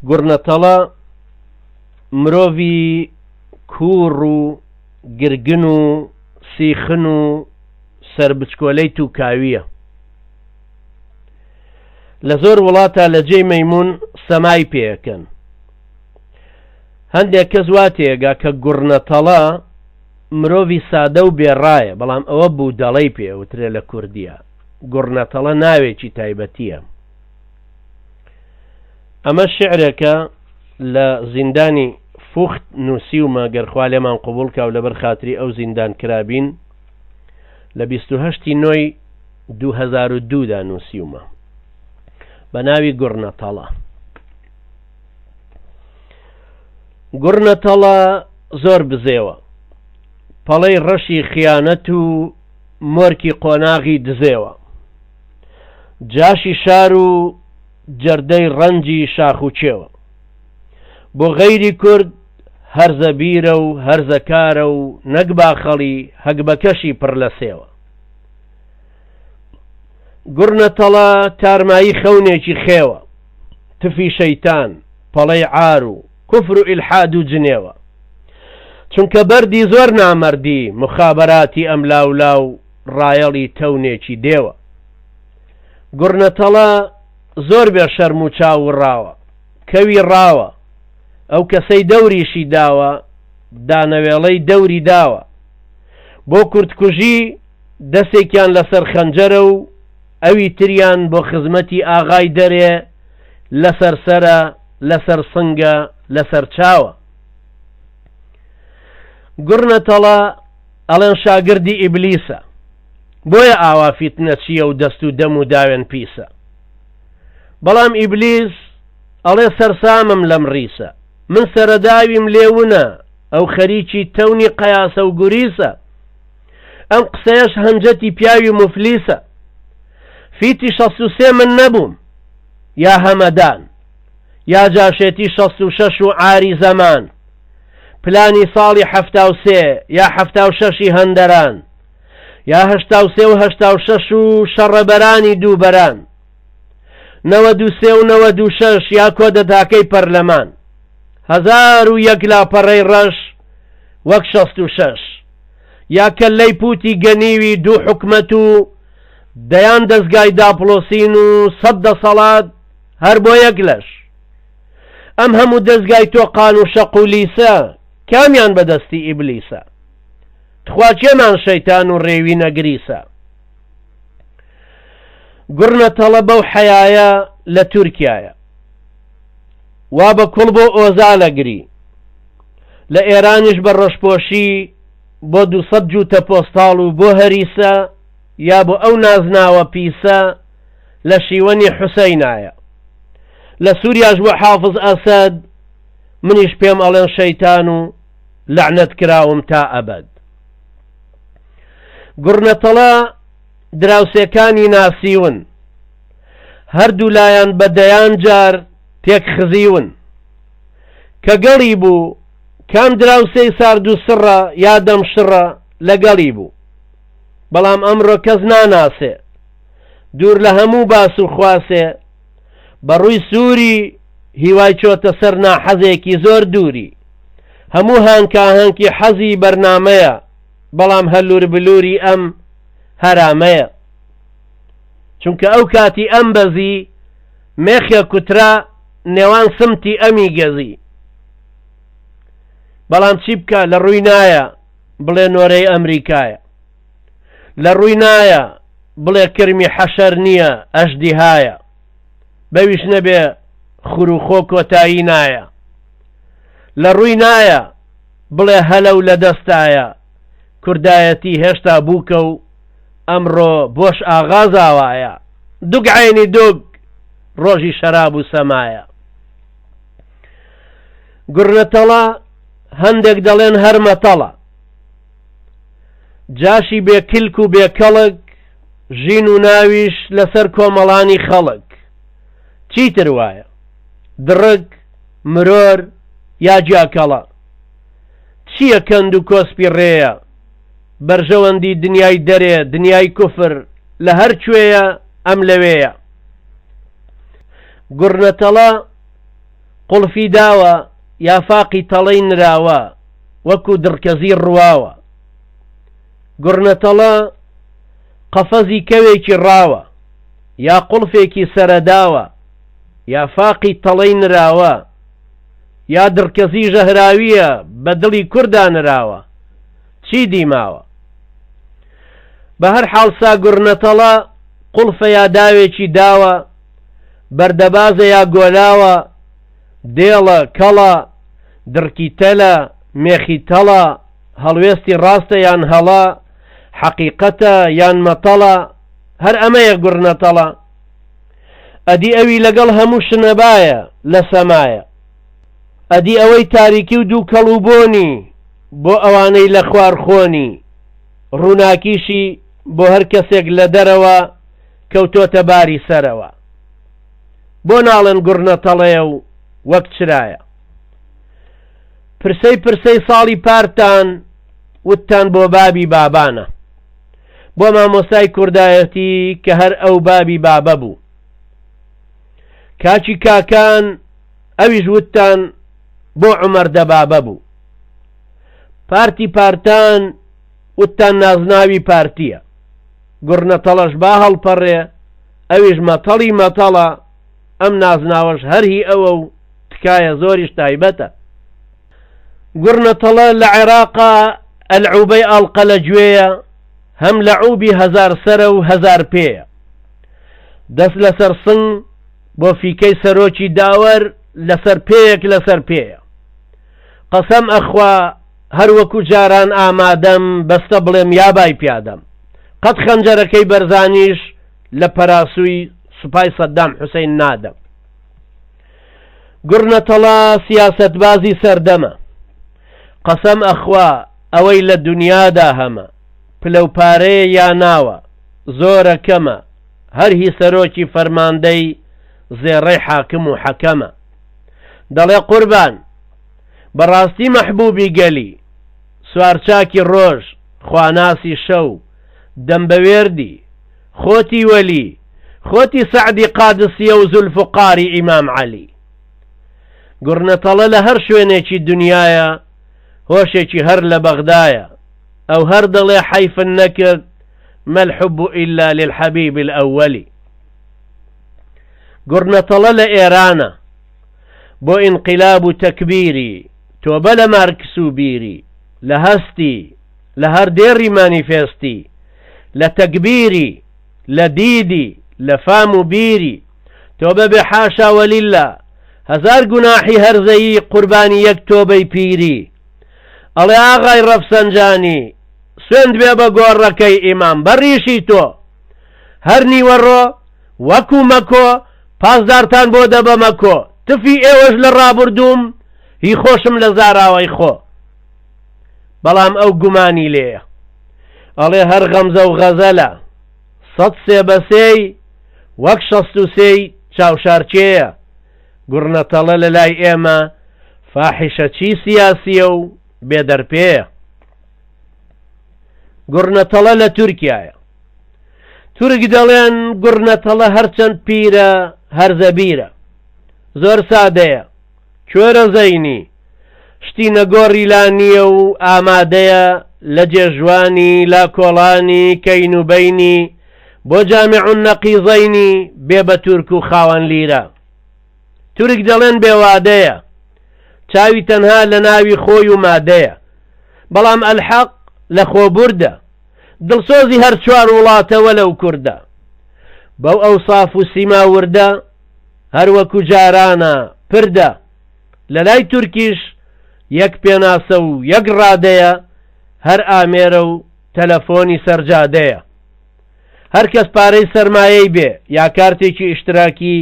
گوڕنەتەڵە مرۆڤی کووڕ و گرگن و سیخن و سەربچکۆلەی تووکاوییە. لە زۆر وڵاتا لە جێی مەیموون سەمای پێ ئەکەن. هەندێک کەس وا تێگا کە گوڕنەتەڵە مرۆڤی سادە و بێڕایە، بەڵام ئەوە بوودەڵەی پێ ئەوترێ لە کوردییا. گوڕنەتەڵە ناوێکی تایبەتییە. ئەمە شیعرێکە لە زیندانی فوخت نووسیومە، گەر خوا لێمان قبوڵ کا و لەبەر خاتری ئەو زیندان کرابین، لە 28 ی نۆی 2002 دا نووسیومە بە ناوی گوڕنەتەڵە. گوڕنەتەڵە زۆر بزێوە، پەڵەی ڕەشی خیانەت و مۆرکی قۆناغی دزێوە. جاشی شار و جەردەی ڕەنجی شاخ و کێوە. بۆ غەیری کورد هەرزە بیرە و هەرزە کارە و نەک باخەڵی هەگبەکەشی پڕ لە سێوە. گوڕنە تەڵە تارمایی خەونێکی خێوە، تفی شەیتان، پەڵەی عار و کوفر و ئیلحاد و جنێوە. چونکە بەردی زۆر نامەردی موخابەراتی ئەملاولا و ڕایەڵی تەونێکی دێوە. گوڕنەتەڵە زۆر بێ شەرم و چاو وڕاوە، کەوی ڕاوە، ئەو کەسەی دەوریشی داوە، دانەوێڵەی دەوری داوە. بۆ کوردکوژی دەسێکیان لەسەر خەنجەرە و ئەوی تریان بۆ خزمەتی ئاغای دەرێ لەسەر سەرە، لەسەر سنگە، لەسەر چاوە. گوڕنەتەڵە ئەڵێن شاگردی ئیبلیسە بۆیە ئاوا فیتنەچیە و دەست و دەم و داوێن پیسە بەڵام ئیبلیس ئەڵێ سەرسامم لەم ڕیسە من سەرەداویم لێ ونە ئەو خەریکی تەونی قەیاسە و گوریسە ئەم قسەیەش هەنجەتی پیاوی موفلیسە فیتی 63 من نەبووم یا هەمەدان یا جاشێتی 66 و عاری زەمان پلانی ساڵی 73 یا 76 ی هەندەران یا 83 و 86 و شەڕەبەرانی دووبەران 93 و 96 یا کۆدەتاکەی پەرلەمان 1001 لاپەڕەی ڕەش وەک 66 یا کەللەی پوتی گەنیوی دوو حکومەت و دەیان دەزگای داپڵۆسین و سەد دەسەڵات هەر بۆ یەک لەش. ئەم هەموو دەزگای تۆقان و شەق و لیسە کامیان بە دەستی ئیبلیسە؟ تخوا کێمان شەیتان و ڕێوی نەگریسە؟ گوڕنە تەڵە بەو حەیایە لە تورکیایە وا بە کوڵ بۆ ئۆزال ئەگری، لە ئێرانیش بە ڕەشپۆشی بۆ دووسەد جووتە پۆستاڵ و بۆ هەریسە یا بۆ ئەو نازناوە پیسە لە شیوەنی حوسەینایە لە سوریاش بۆ حافز ئەسەد منیش پێم ئەڵێن شەیتان و لەعنەت کراوم تا ئەبەد. گوڕنەتەڵە دراوسێکانی ناسیون هەردوو لایان بە دەیان جار تێک خزیون کە گەڵی بوو کام دراوسێی سارد و سڕە یا دەم شڕە لەگەڵی بوو بەڵام ئەمڕۆ کەس ناناسێ دوور لە هەموو باس و خواسێ بە ڕووی سووری هیوای چۆتە سەر ناحەزێکی زۆر دووری هەموو هانکاهانکی حەزی بەرنامەیە بەڵام هەلوور بلووری ئەم هەرامەیە چونکە ئەو کاتی ئەم بەزی مێخێ کوترا نێوان سمتی ئەمی گەزی بەڵام چی بکە لە ڕووی نایە بڵێ نۆرەی ئەمریکایە لە ڕووی نایە بڵێ کرمی حەشەر نییە ئەژدیهایە بەویش نەبێ خوروخۆ کۆتایی نایە لە ڕووی نایە بڵێ هەلە و لە دەستایە کوردایەتی هێشتا بووکە و ئەمڕۆ بۆش ئاغا زاوایە دوگ عەینی دوگ ڕۆژی شەراب و سەمایە گوڕنەتەڵە هەندێک دەڵێن هەر مەتەڵە جاشی بێ کلک و بێ کەڵک ژین و ناویش لەسەر کۆمەڵانی خەڵک چیتر وایە دڕک مرۆر یا جیاکەڵە چییە کەند و کۆسپی ڕێیە بەرژەوەندی دنیای دەرێ دنیای کوفر لە هەر کوێیە ئەم لەوێیە گوڕنەتەڵە. قوڵفی داوە یا فاقی تەڵەی نراوە وەکو دڕکەزی ڕواوە. گوڕنەتەڵە قەفەزی کەوێکی ڕاوە یا قوڵفێکی سەرەداوە یا فاقی تەڵەی نراوە یا دڕکەزی ژەهراویە بە دڵی کوردا نراوە چی دی ماوە؟ بە هەر حاڵ سا گوڕنەتەڵە قوڵفە یا داوێکی داوە بەردەبازە یا گۆلاوە دێڵە کەڵە دڕکی تەلە مێخی تەڵە هەڵوێستی ڕاستە یان هەڵە، حەقیقەتە یان مەتەڵە، هەر ئەمەیە گوڕنەتەڵە. ئەدی ئەوی لەگەڵ هەموو شنەبایە لە سەمایە. ئەدی ئەوەی تاریکی و دووکەڵ و بۆنی بۆ ئەوانەی لە خوار خۆنی، ڕووناکیشی بۆ هەر کەسێک لە دەرەوە کەوتۆتە باری سەرەوە. بۆ ناڵێن گوڕنەتەڵەیە و وەک چرایە. پرسەی پرسەی ساڵی پارتان وتتان بۆ بابی بابانە بۆ مامۆستای کوردایەتی کە هەر ئەو بابی بابە بوو کاکی کاکان ئەویش وتتان بۆ عومەر دەبابە بوو پارتی پارتان وتتان نازناوی پارتیە گوڕنەتەڵەش با هەڵپەڕێ ئەویش مەتەڵی مەتەڵە ئەم نازناوەش هەر هی ئەوە و تکایە زۆریش تایبەتە. گوڕنەتەڵە لە عێراقا ئەلعوبەی ئاڵقە لە گوێیە هەم لەعوبی هەزار سەرە و هەزار پێیە. دەست لەسەر سنگ بۆ فیکەی سەرۆکی داوەر لەسەر پێیەک لەسەر پێیە. قەسەم ئەخوا هەر وەکو جاران ئامادەم بەستە بڵێم یابای پیادەم. قەت خەنجەرەکەی بەرزانیش لە پەراسووی سوپای سەدام حوسەین نادەم. گوڕنەتەڵە سیاسەتبازی سەردەمە. قەسەم ئەخوا ئەوەی لە دونیادا هەمە، پلە و پارەیە یا ناوە، زۆرە کەمە، هەر هی سەرۆکی فەرماندەی زێڕەی حاکم و حەکەمە. دەڵێ قوربان، بە ڕاستی مەحبووبی گەلی، سوارچاکی ڕۆژ، خواناسی شەو، دەم بە وێردی، خۆتی وەلی، خۆتی سەعدی قادسیە و زولفوقاری ئیمام عەلی. گوڕنەتەڵە لە هەر شوێنێکی دنیایە، هۆشێکی هەر لە بەغدایە. ئەو هەر دەڵێ حەیفن نەکرد، ما الحب الا للحبیب الاول. گوڕنەتەڵە لە ئێرانە، بۆ ئینقیلاب و تەکبیری، تۆبە لە مارکس و بیری، لە هەستی، لە هەر دێڕی مانیفێستی، لە تەگبیری، لە دیدی، لە فام و بیری، تۆبە بێ حاشا وەلیلا، هەزار گوناحی هەرزەیی قوربانی یەک تۆبەی پیری. ئەڵێ ئاغای ڕەفسەنجانی، سوێند بێ بە گۆڕەکەی ئیمام بە ڕیشی تۆ، هەر نیوەڕۆ وەکوو مەکۆ پاسدارتان بۆ دەبەمە کۆ، تفی ئێوەش لە ڕابوردووم، هی خۆشم لە زاراوەی خۆ. بەڵام ئەو گومانی لێیە. ئەڵێ هەر غەمزە و غەزەلە، 103 بە سێی وەک 63ی چاوشارکێیە، گوڕنەتەڵە لە لای ئێمە فاحیشەچی سیاسییە و بێ دەرپێیە. گوڕنەتەڵە لە تورکیایە. تورک دەڵێن گوڕنەتەڵە هەرچەند پیرە هەرزەبیرە. زۆر سادەیە. کوێرە زەینی، شتی نەگۆڕی لا نییە و ئامادەیە لە جێژوانی، لاکۆڵانی، کەین و بەینی، بۆ جامع النقیضەینی بێ بە تورک و خاوەن لیرە. تورک دەڵێن بێ وادەیە، چاوی تەنها لە ناوی خۆی و مادەیە. بەڵام ئەلحەق لە خۆبوردە، دڵسۆزی هەر چوار وڵاتە وەلەو کوردە. بەو ئەوساف و سیما وردە، هەر وەکو جارانە پردە، لە لای تورکیش یەک پێناسە و یەک ڕادەیە، هەر ئامێرە و تەلەفۆنی سەر جادەیە. هەر کەس پارەی سەرمایەی بێ یا کارتێکی ئیشتراکی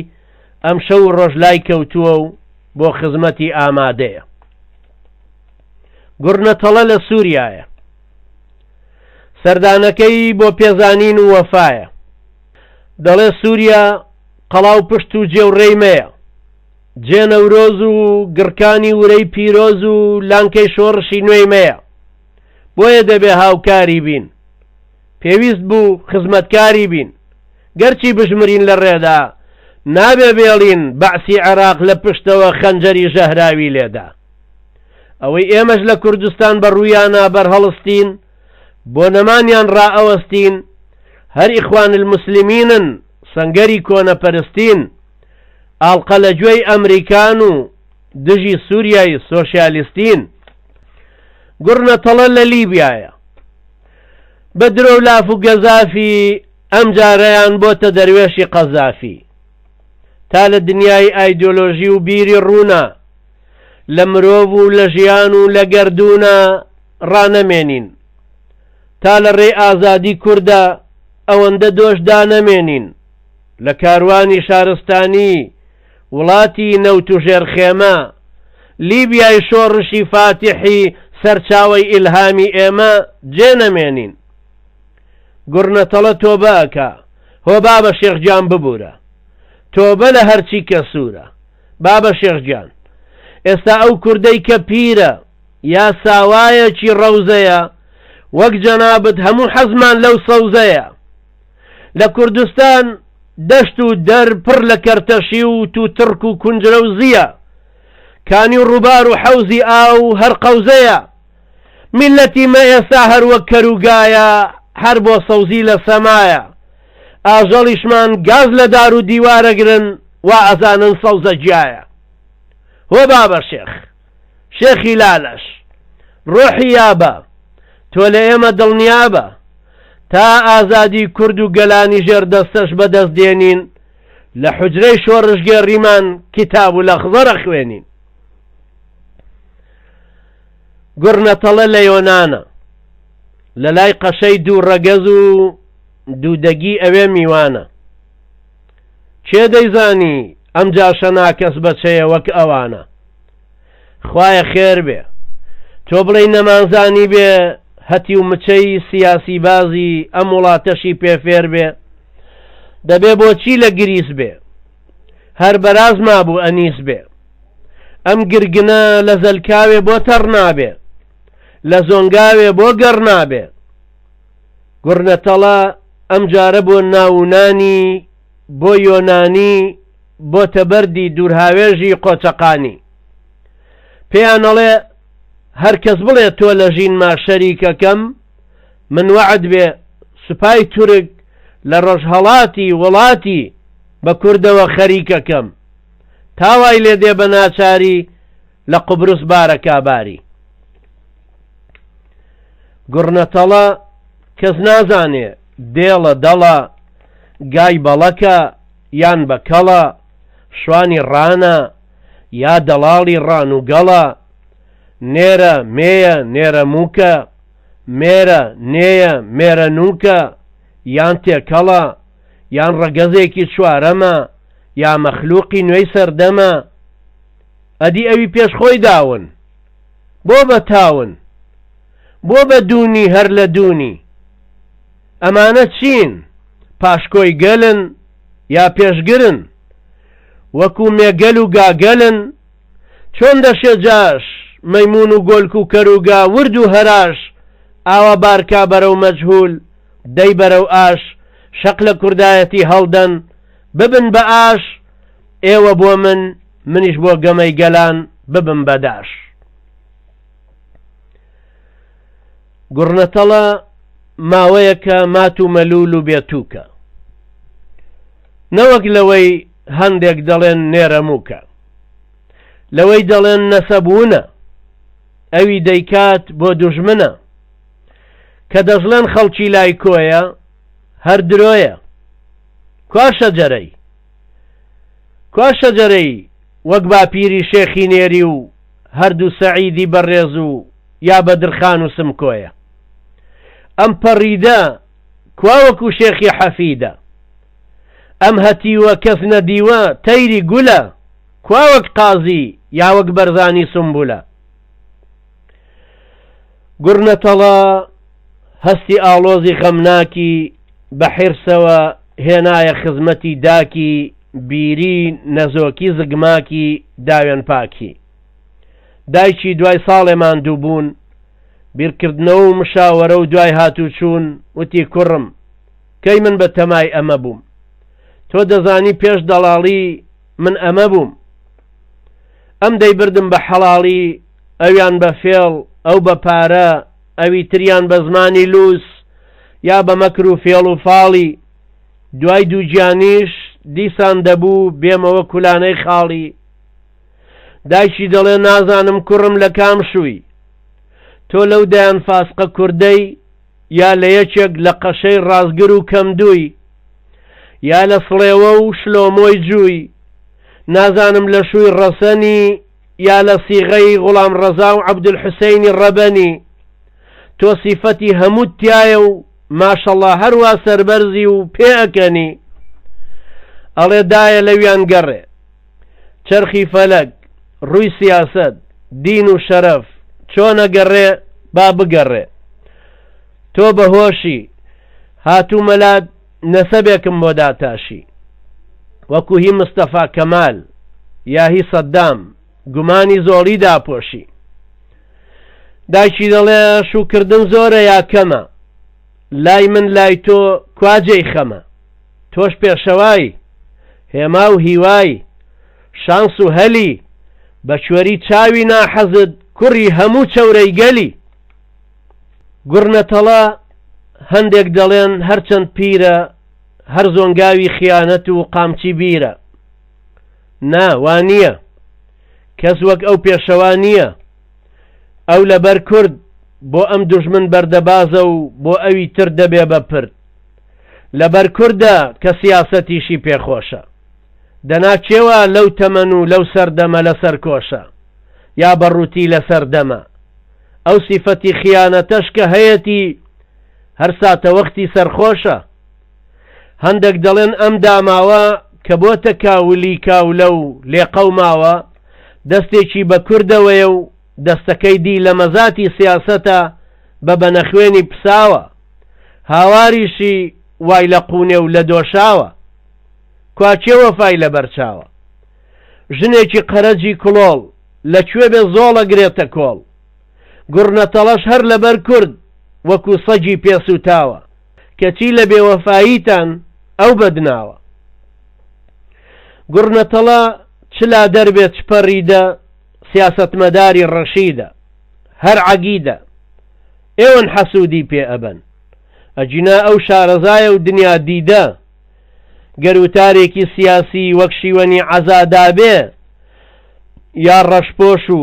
ئەم شەو و ڕۆژ لای کەوتووە و بۆ خزمەتی ئامادەیە. گوڕنەتەڵە لە سووریایە. سەردانەکەی بۆ پێزانین و وەفایە. دەڵێ سووریا قەڵا و پشت و جێ و ڕێی مەیە. جێ نەورۆز و گڕکانی ورەی پیرۆز و لانکەی شۆڕشی نوێی مەیە. بۆیە دەبێ هاوکاری بین. پێویست بوو خزمەتکاری بین. گەرچی بشمرین لە ڕێدا، نابێ بێڵین بەعسی عێراق لە پشتەوە خەنجەری ژەهراوی لێدا. ئەوەی ئێمەش لە کوردستان بە ڕوویانا بەرهەڵستین، بۆ نەمانیان ڕائەوەستین، هەر ئیخوان الموسلمینن، سەنگەری کۆنەپەرستین، ئاڵقە لە گوێی ئەمریکان و دژی سوریای سۆشیالیستین. گوڕنەتەڵە لە لیبیایە. بە درۆ و لاف و گەزافی ئەمجارەیان بۆتە دەروێشی قەزافی. تا لە دنیای ئایدۆلۆژی و بیری ڕوونا، لە مرۆڤ و لە ژیان و لە گەردوونا ڕانەمێنین. تا لە ڕێی ئازادی کوردا ئەوەندە دۆش دانەمێنین. لە کاروانی شارستانی وڵاتی نەوت و ژێرخێمە، لیبیای شۆڕشی فاتیحی سەرچاوەی ئیلهامی ئێمە جێ نەمێنین. گوڕنەتەڵە تۆبە ئەکا، هۆ بابە شێخ گیان ببورە. تۆبە لە هەرچی کە سوورە. بابە شێخ گیان، ئێستا ئەو کوردەی کە پیرە یا ساوایەکی ڕەوزەیە، وەک جەنابت هەموو حەزمان لەو سەوزەیە. لە کوردستان دەشت و دەر پڕ لە کەرتەشی و تووتڕک و کونجرە و زییە. کانی و ڕووبار و حەوزی ئاو هەر قەوزەیە. میللەتی مە ئێستا هەر وەک کەر و گایە، هەر بۆ سەوزی لە سەمایە. ئاژەڵیشمان گاز لە دار و دیوار ئەگرن، وا ئەزانن سەوزە گیایە. هۆ بابە شێخ، شێخی لالەش، ڕۆحی یابە، تۆ لە ئێمە دڵنیابە، تا ئازادی کورد و گەلانی ژێر دەستەش بەدەست دێنین، لە حوجرەی شۆڕشگێڕیمان کیتاب و لەخزەر ئەخوێنین. گوڕنەتەڵە لە یۆنانە، لە لای قەشەی دوو ڕەگەز و دوو دەگی ئەوێ میوانە. کێ دەیزانی ئەم جاشە ناکەس بەچەیە وەک ئەوانە. خوایە خێر بێ. تۆ بڵێی نەمانزانی بێ هەتیو مچەی سیاسی بازی ئەم وڵاتەشی پێ فێر بێ؟ دەبێ بۆچی لە گریس بێ؟ هەر بەراز مابوو ئەنیس بێ. ئەم گرگنە لە زەلکاوێ بۆ تەڕ نابێ؟ لە زۆنگاوێ بۆ گەڕ نابێ؟ گوڕنەتەڵە ئەم جارە بۆ ناوونانی بۆ یۆنانی بۆتە بەردی دوورهاوێژی قۆچەقانی. پێیان ئەڵێ هەر کەس بڵێ تۆ لە ژینما شەریکەکەم من وەعد بێ سوپای تورک لە ڕۆژهەڵاتی وڵاتی بە کوردەوە خەریکەکەم تا وای لێ دێ بە ناچاری لە قوبرس بارەکا باری. گوڕنەتەڵە کەس نازانێ دێڵە دەڵە گای بەڵەکە یان بە کەڵە شوانی ڕانە یا دەڵاڵی ڕان و گەڵە نێرە مێیە نێرە مووکە مێرە نێیە مێرە نووکە یان تێکەڵە یان ڕەگەزێکی چوارەمە یا مەخلوقی نوێی سەردەمە ئەدی ئەوی پێش خۆی داون بۆ بە تاون بۆ بە دوونی هەر لە دوونی ئەمانە چین پاشکۆی گەلن یا پێشگرن وەکو مێگەل و گاگەلن چۆن دەشێ جاش مەیمون و گۆلک و کەروگا ورد و هەراش ئاوا بارکا بەرەو مەجهول دەی بەرەو ئاش شەق لە کوردایەتی هەڵدەن ببن بە ئاش ئێوە بۆ من منیش بۆ گەمەی گەلان ببم بە داش. گوڕنەتەڵە ماوەیەکە مات و مەلوول و بێتووکە. نەوەک لەوەی هەندێک دەڵێن نێرەمووکە. لەوەی دەڵێن نەسەبوونە. ئەوی دەیکات بۆ دوژمنە. کە دەشڵێن خەڵکی لای کۆیە، هەر درۆیە. کوا شەجەرەی؟ کوا شەجەرەی وەک باپیری شێخی نێری و هەردوو سەعیدی بەڕێز و یا بەدرخان و سمکۆیە؟ ئەم پەڕیدە کوا وەکو شێخی حەفیدە؟ ئەم هەتیوە کەس نەدیوە تەیری گولە کوا وەک قازی یا وەک بەرزانی سومبولە؟ گوڕنەتەڵە هەستی ئاڵۆزی غەمناکی بە حیرسەوە هێنایە خزمەتی داکی بیری نەزۆکی زگماکی داوێن پاکی. دایکی دوای ساڵێ ماندووبوون، بیرکردنەوە و مشاوەرە و دوای هاتوچوون وتی کوڕم کەی من بە تەمای ئەمە بووم؟ تۆ تۆ دەزانی پێش دەڵاڵی من ئەمە بووم. ئەم دەیبردم بە حەڵاڵی، ئەویان بە فێڵ، ئەو بە پارە، ئەوی تریان بە زمانی لووس یا بە مەکر و فێڵ و فاڵی. دوای دووگیانیش دیسان دەبوو بێمەوە کولانەی خاڵی. دایکی دەڵێ نازانم کوڕم لە کام شووی؟ تۆ لەو دەیان فاسقە کوردەی یا لە یەکێک لە قەشەی ڕاستگر و کەمدووی یا لە سڵێوە و شلۆمۆی جووی نازانم لە شووی ڕەسەنی یا لە سیغەی غوڵام ڕەزا و عەبدولحوسەینی ڕەبەنی تۆ سیفەتی هەمووت تایە و ماشەڵا هەروا سەربەرزی و پێ ئەکەنی ئەڵێ دایە لەویان گەڕێ چەرخی فەلەک، ڕووی سیاسەت، دین و شەرەف، چۆن ئەگەڕێ با بگەڕێ. تۆ بە هۆشی، هاتوومە لات نەسەبێکم بۆ داتاشی. وەکوو هی مستەفا کەمال، یا هی سەدام، گومانی زۆڵی داپۆشی. دایکی دەڵێ شووکردن زۆرە یا کەمە؟ لای من لای تۆ کوا جێی خەمە؟ تۆش پێشەوای، هێما و هیوای، شانس و هەلی، بە کوێری چاوی ناحەزت کوڕی هەموو چەورەی گەلی. گوڕنەتەڵە هەندێک دەڵێن هەرچەند پیرە هەر زۆنگاوی خیانەت و قامچی بیرە. نا وا نییە. کەس وەک ئەو پێشەوا نییە. ئەو لەبەر کورد بۆ ئەم دوژمن بەردەبازە و بۆ ئەوی تر دەبێ بە پرد. لەبەر کوردە کە سیاسەتیشی پێ خۆشە. دەنا کێ وا لەو تەمەن و لەو سەردەمە لەسەر کۆشە؟ یا بە ڕووتی لەسەر دەمە؟ ئەو سیفەتی خیانەتەش کە هەیەتی هەر ساتەوەختی سەرخۆشە. هەندەک دەڵێن ئەم داماوە کە بۆتە کاولی کاولە و لێقەوماوە، دەستێکی بە کوردەوەیە و دەستەکەی دی لە مەزاتی سیاسەتە بە بەنەخوێنی پساوە. هاواریشی وای لە قوونێ و لە دۆشاوە. کوا کێ وەفای لە بەر چاوە؟ ژنێکی قەرەجی کڵۆڵ، لە کوێ بێ زۆڵ ئەگرێتە کۆڵ. گوڕنەتەڵەش هەر لە بەر کورد، وەکوو سەگی پێ سووتاوە. کەچی لە بێوەفاییتان ئەو بەدناوە. گوڕنەتەڵە چ لادەر بێ چ پەڕیدە، سیاسەتمەداری ڕەشیدە. هەر عەگیدە. ئێوەن حەسوودی پێ ئەبەن. ئەگینا ئەو شارەزایە و دنیا دیدە. گەر وتارێکی سیاسی وەک شیوەنی عەزا دابێ یا ڕەشپۆش و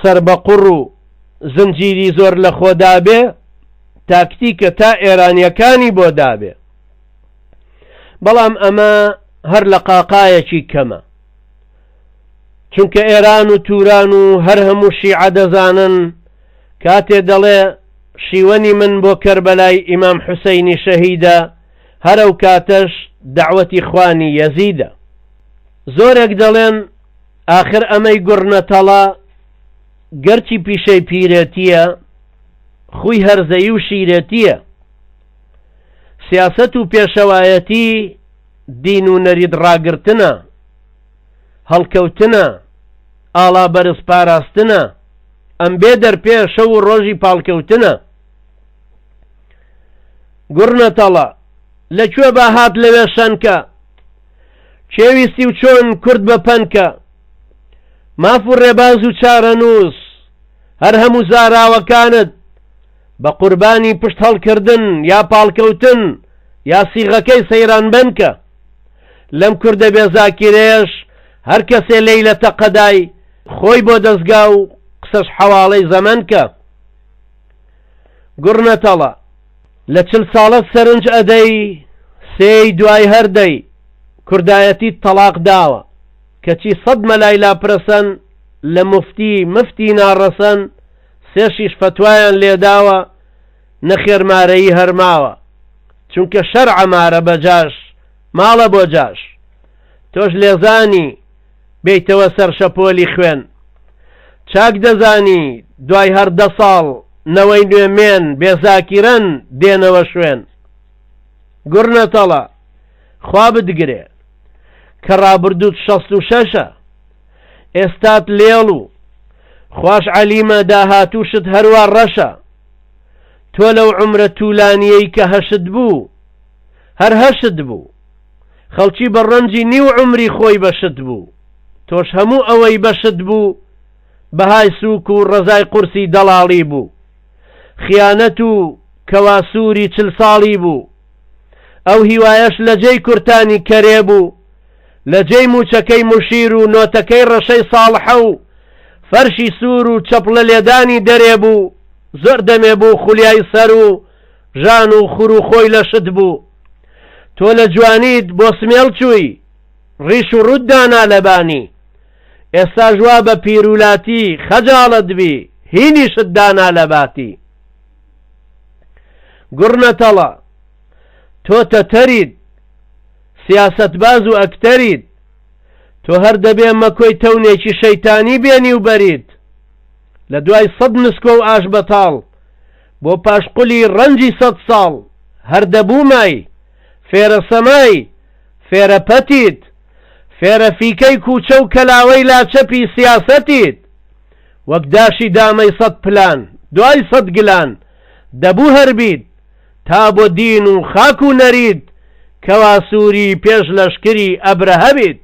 سەربەقوڕ و زنجیری زۆر لە خۆ دابێ، تاکتیکە تا ئێرانیەکانی بۆ دابێ. بەڵام ئەمە هەر لە قاقایەکی کەمە. چونکە ئێران و توران و هەر هەموو شیعە دەزانن کاتێ دەڵێ شیوەنی من بۆ کەربەلای ئیمام حوسەینی شەهیدە هەر ئەو کاتەش دەعوەتی خوانی یەزیدە. زۆرێک دەڵێن ئاخر ئەمەی گوڕنەتەڵە گەرچی پیشەی پیرێتیە خوی هەرزەیی و شیرێتیە. سیاسەت و پێشەوایەتی دین و نەریت ڕاگرتنە، هەڵکەوتنە، ئاڵا بەرز پاراستنە، ئەم بێ دەرپێ شەو و ڕۆژی پاڵکەوتنە. گوڕنەتەڵە، لە کوێ با هات لەوێ شەنکە، کێ ویستی و چۆن کورد بە پەنکە، ماف و ڕێباز و چارەنووس، هەر هەموو زاراوەکانت بە قوربانی پشت هەڵکردن یا پاڵکەوتن یا سیغەکەی سەیران بەنکە. لەم کوردە بێ زاکیرەیەش هەر کەسێ لێی لە تەقەدای خۆی بۆ دەزگا و قسەش حەواڵەی زەمەن کە. گوڕنەتەڵە. لە چل ساڵەت سەرنج ئەدەی سێی دوای هەر دەی کوردایەتیت تەڵاق داوە کەچی سەد مەلای لاپرەسەن لە موفتی مفتی ناڕەسەن سێشیش فەتوایان لێداوە نەخێر مارەیی هەر ماوە چونکە شەرعە مارە بە جاش ماڵە بۆ جاش تۆش لێزانی بێیتەوە سەر شەپۆلی خوێن چاک دەزانی دوای هەر دە ساڵ نەوەی نوێ مێن بێ زاکیرەن دێنەوە شوێن گوڕنەتەڵە خوا بتگرێ کە ڕابردووت شەست و شەشە ئێستات لێڵ و خواش عەلیمە داهاتووشت هەروا ڕەشە تۆ لەو عومرە تولانیەی کە هەشت بوو هەر هەشت بوو. خەڵکی بە ڕەنجی نیو عومری خۆی بە شت بوو. تۆش هەموو ئەوەی بە شت بوو بەهای سووک و ڕەزای قورسی دەڵاڵی بوو. خیانەت و کەوا سووری چل ساڵی بوو. ئەو هیوایەش لە جێی کورتانی کەرێ بوو، لە جێی مووچەکەی موشیر و نۆتەکەی ڕەشەی ساڵحە و فەرشی سوور و چەپڵە لێدانی دەرێ بوو، زۆر دەمێ بوو خولیای سەر و ژان و خور و خۆی لە شت بوو. تۆ لە جوانیت بۆ سمێڵ چووی، ڕیش و ڕووت دانا لە بانی. ئێستاش وا بە پیر و لاتی خەجاڵەت بی، هینیشت دانا لە باتی. گوڕنەتەڵە، تۆ تەتەریت، سیاسەتباز و ئەکتەریت. تۆ هەر دەبێ مەکۆی تەونێکی شەیتانی بێنی و بەریت. لە دوای سەد نسکۆ و ئاشبەتاڵ، بۆ پاشقولی ڕەنجی سەد ساڵ، هەر دەبوومای، فێرە سەمای، فێرە پەتیت، فێرە فیکەی کووچە و کەلاوەی لاچەپی سیاسەتیت. وەک داشی دامەی سەد پلان، دوای سەد گلان، دەبوو هەر بیت، تا بۆ دین و خاک و نەریت، کەوا سووری پێش لەشکری ئەبرەهە بیت.